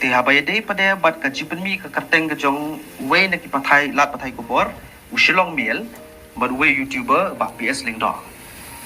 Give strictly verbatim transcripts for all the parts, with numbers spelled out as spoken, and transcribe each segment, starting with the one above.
Te haba ïadei pat de bad ka jingpynmih ka kyrteng ka jong uwei na ki pathai lad pathai khubor, u Shillong Mail, bad uwei u YouTuber Bah P S Lyngdoh.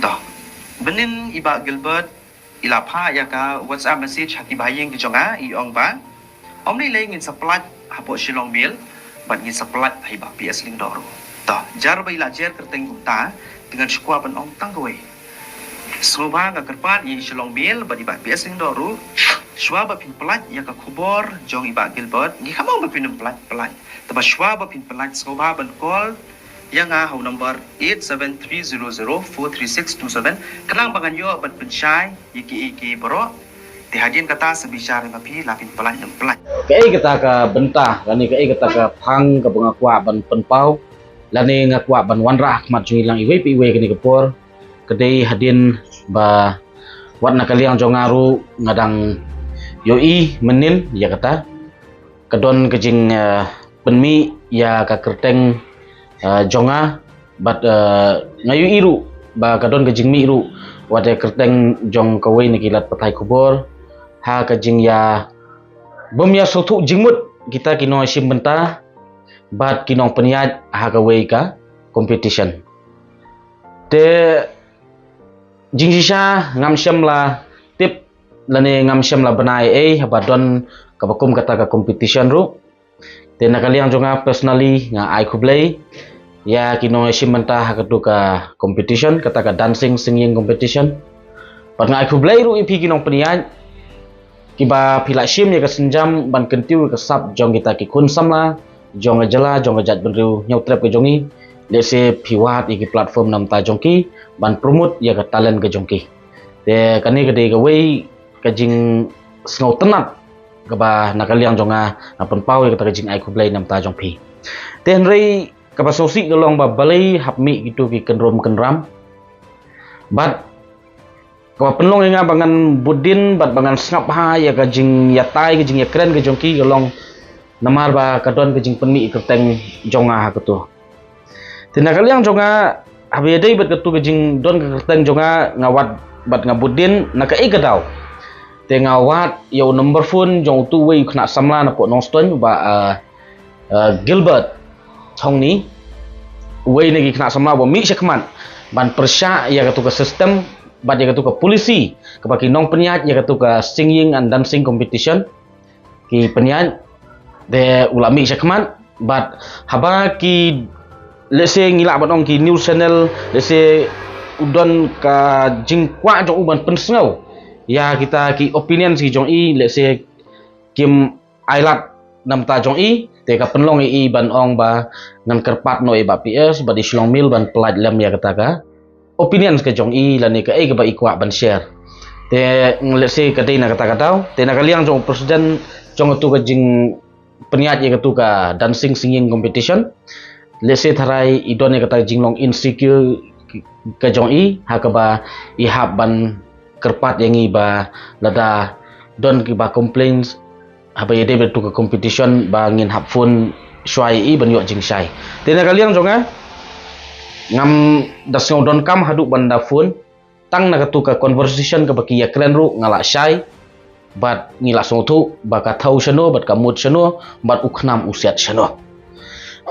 Toh, mynnin i Bah Gilbert i la phah ïa ka WhatsApp message ha ki bahaïing ka jong nga, i ong ba, ym lei lei, ngin sa pynlait hapoh Shillong Mail bad ngin sa pynlait ha i Bah P S Lyngdoh ruh. Toh, jar ba i la jer kyrteng kumta, te ngan shu kwah ban ong tang kawei. Sngewbha, nga kyrpad ïa i Shillong Mail bad i Bah P S Lyngdoh ruh, shuwa ba phin pynlait ïa ka khubor jong i Bah Gilbert, ngi kham ong ba phin ym pynlait, pynlait. Te ba shuwa ba phin pynlait, sngewbha ban call ïa nga ha u number eight seven three zero zero four three six two seven, khnang ba ngan ïoh ban pynshai ïa kiei kiei baroh. Te hadien kata, sa bishar ïa ma phi la phin pynlait ne ym pynlait. Kaei kata ka bynta, lane kaei kata ka phang kaba nga kwah ban pynpaw, lane nga kwah ban wanrah ha khmat jong ngi lang iwei pa iwei kane ka por, ka dei hadien ba wat na ka liang jong nga ruh nga dang ïohi mynnin ïa kata ka don ka jing, eh, pynmih ïa ka kyrteng, eh, jong nga, bad, eh, nga ïohi ruh ba ka don ka jingmih ruh wat ïa ka kyrteng jong kawei na ki lad pathai khubor, ha ka jingïa bym ïa sngewthuh jingmut kita ki nongshim bynta bad ki nongpynïaid ha kawei ka competition. Te jingshisha ngam shym la tip lane ngam shym la bna ei ei haba don kaba kum kata ka competition ruh. Te na ka liang jong nga personally, nga ai khublei ïa ki nongshim bynta ha katu ka competition, kata ka dancing singing competition. Bad nga ai khublei ruh ïa phi ki nongpynïaid, kiba phi la shim ïa ka sienjam ban kyntiew ïa ka sap jong kita ki khun samla jong ka jylla, jong ka jaitbynriew Hynñiewtrep ka jong ngi. Lehse phi wad ïa ki platform na bynta jong ki ban promote ïa ka talent ka jong ki. Te kane ka dei kawei ka jingsngewtynnat kaba na ka liang jong nga, nga pynpaw ïa kata ka jingai khublei na bynta jong phi. Te hynrei kaba sngewsih ka long ba balei hap mih kitu ki kynrum kynram. Bad kaba pynlong ïa nga ba ngan bud dien bad ba ngan sngap bha ïa ka jingïatai, ka jingïakren ka jong ki ka long namar ba ka don ka jingpynmih ïa ka kyrteng jong nga ha katu. Te na ka liang jong nga, haba ïadei bad katu ka jingdon ka kyrteng jong nga, nga wad bad nga bud dien na kaei ka daw. Te nga wad ïa u number phone jong utu uwei u khynnah samla napoh Nongstoiñ, u Bah, ah, ah, Gilbert Thongni, uwei na ki khynnah samla ba mih shakhmat ban pyrshah ïa katu ka system bad ïa katu ka policy kaba ki nongpynïaid ïa katu ka singing and dancing competition ki pynïaid. Te u la mih shakhmat bad haba ki, lehse ngi lah ban ong, ki news channel, lehse u don ka jingkwah jong u ban pynsngew ïa kita ki opinions ki jong i, lehse kim ailad na bynta jong i, te ka pynlong ïa i ban ong ba ngan kyrpad noh ïa i Bah P S bad i Shillong Mail ban pynlait lem ïa kata ka opinions ka jong i lane kaei kaba i kwah ban share. Te lehse ka dei na kata ka daw, te na ka liang jong u president jong katu ka jingpynïaid ïa katu ka dancing singing competition, lehse tharai i don ïa kata ka jinglong insecure ka jong i, ha kaba i hap ban kyrpad ïa ngi ba lada don kiba complaints haba ïadei bad katu ka competition ba ngin hap phone shuwa ïa i ban ïoh jingshai. Te na ka liang jong nga, ngam da sngew donkam haduh ban da phone, tang na katu ka conversation kaba ki ïakren ruh nga la shai bad ngi la sngewthuh ba ka thaw shano bad ka mut shano bad u khnam u siat shano.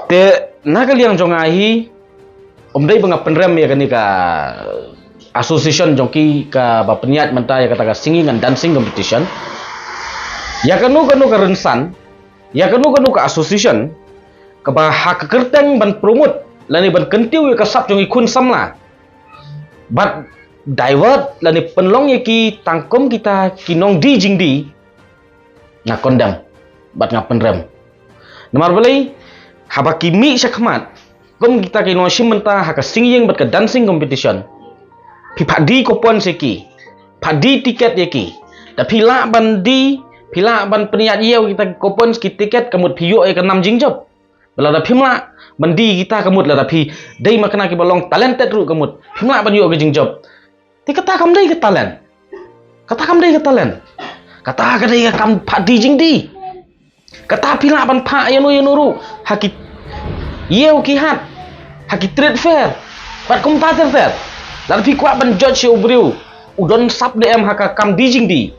Te na ka liang jong nga hi, ym dei ba nga pynrem ïa kane ka association jong ki kaba pynïaid mynta ïa kata ka singing and dancing competition. Ïa kano kano ka rynsan, ïa kano kano ka association kaba ha ka kyrteng ban promote lane ban kyntiew ïa ka sap jong ki khun samla bad divert lane pynlong ïa ki tang kum kita ki nongdie jingdie, nga condemn bad nga pynrem. Namar balei? Haba ki mih shakhmat kum kita ki nongshim bynta ha ka singing bad ka dancing competition, phi phah die coupon sha ki, phah die ticket ïa ki. Da phi lah ban die, phi lah ban pynïaid ïa kita ki coupon, ki ticket, ka mut phi ïoh ïa ka nam jingjop. Ba lada phim lah ban die kita, ka mut lada phi dei ma kane kiba long talented ruh, ka mut phim lah ban ïoh ka jingjop. Te kata kam dei ka talent. Kata kam dei ka talent. Kata ka dei ka kam phah die jingdie. Kata phi lah ban phah ïano ïano ruh ha ki ïew ki hat, ha ki trade fair bad kumta ter ter. Lada phi kwah ban judge ïa u briew u don sap ne em ha ka kam die jingdie,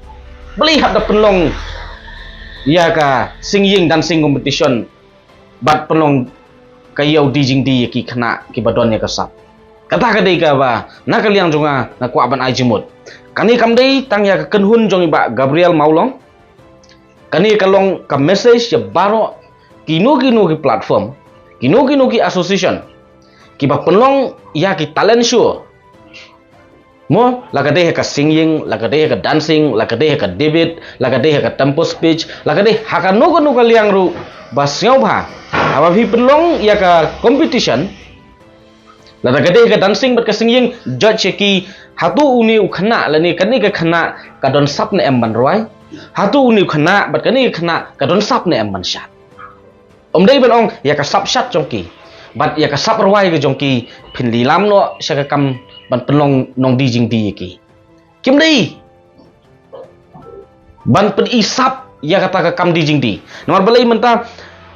balei hap da pynlong ïa ka singing dancing competition bad pynlong ka ïew die jingdie ïa ki khynnah kiba don ïa ka sap. Kata ka dei kaba na ka liang jong nga nga kwah ban ai jingmut. Kane kam dei tang ïa ka kynhun jong i Bah Gabriel Mawlong. Kane ka long ka message ïa baroh kino kino ki platform, kino kino ki association kiba pynlong ïa ki talent show. Mo, la ka dei ha ka singing, la ka dei ha ka dancing, la ka dei ha ka debate, la ka dei ha ka tempo speech, la ka dei ha kano kano ka liang ruh ba sngewbha. Haba phi pynlong ïa ka competition, lada ka dei ha ka dancing bad ka singing, judge ïa ki hato une u khynnah lane kane ka khynnah ka don sap ne em ban rwai. Hato une u khynnah bad kane ka khynnah ka don sap ne em ban shad. Ym dei ban ong ïa ka sap shad jong ki bad ïa ka sap rwai ka jong ki phin lilam noh sha ka kam ban pynlong nongdie jingdie ïa ki. Kim dei ban pyni sap ïa kata ka kam die jingdie. Namar balei mynta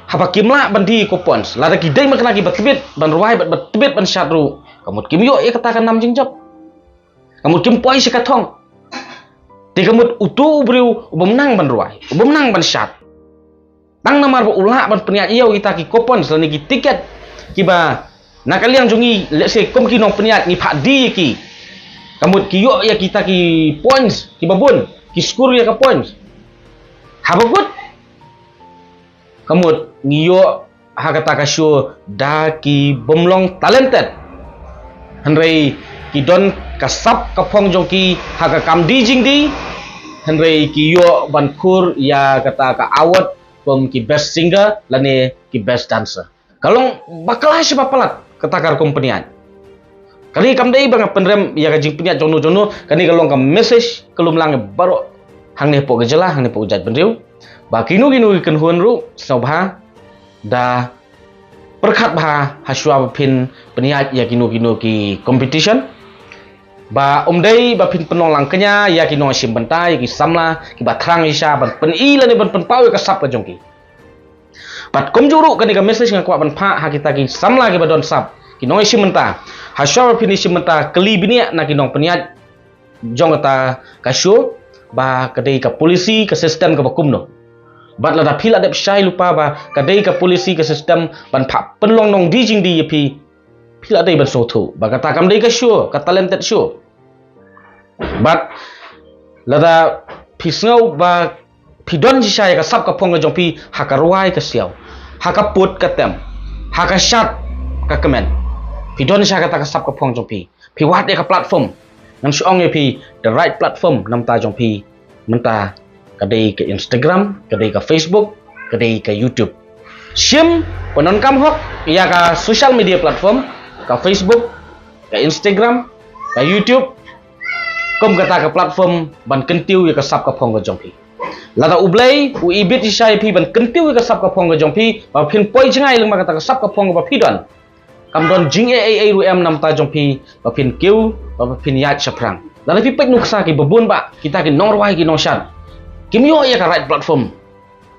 haba kim lah ban die ko points, lada ki dei ma khynnah kiba tbit ban rwai bad ba tbit ban shad ruh, ka mut kim ïoh ïa kata ka nam jingjop. Ka mut kim poi sha ka thong. Te ka mut uto u briew u bym nang ban rwai, u bym nang ban shad. Tang namar ba u lah ban pynïaid ïa kita ki coupons lane ki tiket kiba na ka liang jong ngi, let's say, kum ki nongpynïaid ngi phah die ïa ki. Ka mut ki ïoh ïa kita ki points kiba bun, ki score ïa ka points. Haba kut ka mut ngi ïoh ha kata ka show da ki bym long talented. Hynrei ki don ka sap ka phong jong ki ha ka kam die jingdie. Hynrei ki ïoh ban khur ïa kata ka award kum ki best singer lane ki best dancer. Ka long bakla shi ba palat kata ka rukom pynïaid. Kane kam dei ba nga pynrem ïa ka jingpynïaid jongno jongno, kane ka long ka message ka lumlang baroh hangne hapoh ka jylla, hangne hapoh ka jaitbynriew. Ba kino kino ki kynhun ruh sngewbha da pyrkhat bha ha shuwa ba phin pynïaid ïa kino kino ki competition. Ba ym dei ba phin pynlong lang kñia ïa ki nongshim bynta, ïa ki samla kiba thrang shisha ban pyni lane ban pynpaw ïa ka sap ka jong ki. Bad kumjuh ruh kane ka message nga kwah ban phah ha kita ki samla kiba don sap, ki nongshim bynta. Ha shuwa ba phin shim bynta, kylli bniah na ki nongpynïaid jong kata ka show ba ka dei ka policy, ka system kaba kumno. Bad lada phi la dep shai lypa ba ka dei ka policy, ka system ban phah pynlong nongdie jingdie ïa phi, phi la dei ban sngewthuh ba kata kam dei ka show, ka talented show. Bad lada phi sngew ba phi don shisha ïa ka sap ka phong ka jong phi ha ka rwai ka siaw, ha ka put ka tem, ha ka shad ka kmen, phi don shisha kata ka sap ka phong jong phi, phi wad ïa ka platform. Ngan shu ong ïa phi, the right platform namar jong phi mynta ka dei ka Instagram, ka dei ka Facebook, ka dei ka YouTube. Shim pyndonkam hok ïa ka social media platform, ka Facebook, ka Instagram, ka YouTube, kum kata ka platform ban kyntiew ïa ka sap ka phong ka jong phi. Lada U Blei u ibit shisha ïa phi ban kyntiew ïa ka sap ka phong ka jong phi, ba phin poi jngai lyngba kata ka sap ka phong ba phi don, kam don jingeh ei ei ruh em namar jong phi ba phin kiew, ba phin ïaid shaphrang. Lada phi peit nuksa kiba bun ba kita ki nongrwai, ki nongshad, kim ïoh ïa ka right platform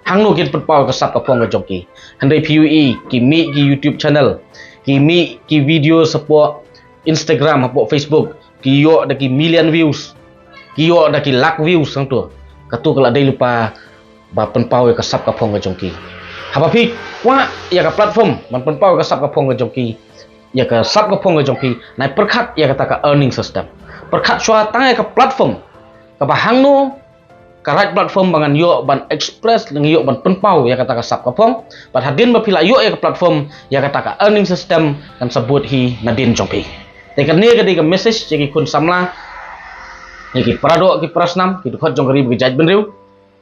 hangno kin pynpaw ka sap ka phong ka jong ki. Hynrei phi ïohi, ki mih ki YouTube channel, ki mih ki video shapoh Instagram, hapoh Facebook, ki ïoh da ki million views, ki ïoh da ki lak views hangto. Kato ka la dei lypa ba pynpaw ïa ka sap ka phong ka jong ki. Haba phi kwah ïa ka platform ban pynpaw ïa ka sap ka phong ka jong ki, ïa ka sap ka phong ka jong phi, nai pyrkhat ïa kata ka earning system. Pyrkhat shuwa tang ïa ka platform kaba hangno ka right platform ba ngan ïoh ban express, ngan ïoh ban pynpaw ïa kata ka sap ka phong. Bad hadien ba phi la ïoh ïa ka platform, ïa kata ka earning system kan sa bud hi nadien jong phi. Te kane ka dei ka message ïa ki khun samla, ïa ki paradoh ki parasnam, ki dkhot jong ka ri bad ka jaitbynriew,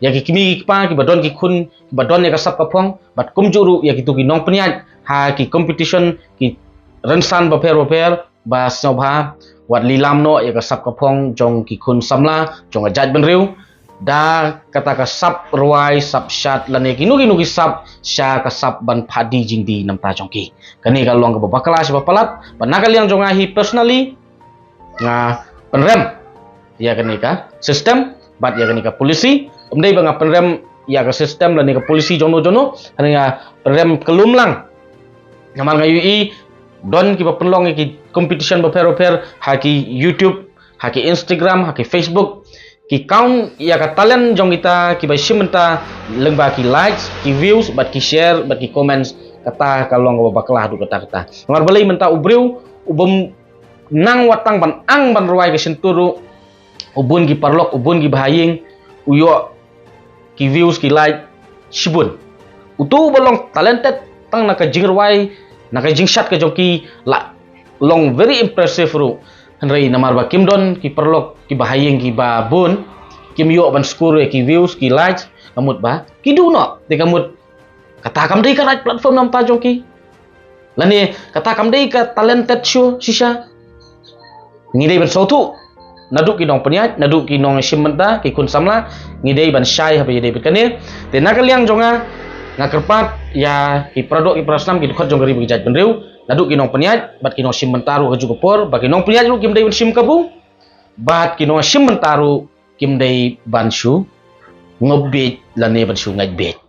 ïa ki kmie ki kpa kiba don ki khun kiba don ïa ka sap ka phong, bad kumjuh ruh ïa kito ki nongpynïaid ha ki competition, ki rynsan bapher bapher, ba sngewbha wat lilam noh ïa ka sap ka phong jong ki khun samla jong ka jaitbynriew da kata ka sap rwai, sap shad lane kino kino ki sap sha ka sap ban phah die jingdie namar jong ki. Kane ka long kaba bakla shi ba palat, ba na ka liang jong nga hi personally, nga pynrem ïa kane ka system bad ïa kane ka policy. Ym dei ba nga pynrem ïa ka system lane ka policy jongno jongno, hynrei nga pynrem ka lumlang. Namar nga ïohi don kiba pynlong ïa ki competition bapher bapher ha ki YouTube, ha ki Instagram, ha ki Facebook. ki count ïa ka talent jong kita kiba shim bynta lyngba ki likes, ki views, bad ki share, bad ki comments, kata ka long kaba bakla haduh katta katta. Namar balei mynta u briew u bym nang wat tang ban ang ban rwai ka shyntur ruh, u bun ki paralok, u bun ki bahaïing, u ïoh ki views, ki like shibun. Uto uba long talented tang na ka jingrwai, na ka jingshad ka jong ki la long very impressive ruh. Hynrei namar ba kim don ki paralok, ki bahaïing kiba bun, kim ïoh ban score ïa ki views, ki likes, ka mut ba ki duh noh. Te ka mut kata kam dei ka right platform na bynta jong ki. Lane kata kam dei ka talented show shisha. Ngi dei ban sngewthuh, naduh ki nongpynïaid, naduh ki nongshim bynta, ki khun samla, ngi dei ban shai haba ïadei bad kane. Te na ka liang jong nga, nga kyrpad ïa ki paradoh, ki parasnam, ki dkhot jong ka ri bad ka jaitbynriew, naduh ki nongpynïaid bad ki nongshim bynta ruh ha kajuh ka por, ba ki nongpynïaid ruh kim dei ban shim kabu, bad ki nongshim bynta ruh kim dei ban shu ngop bieit lane ban shu ngait bieit.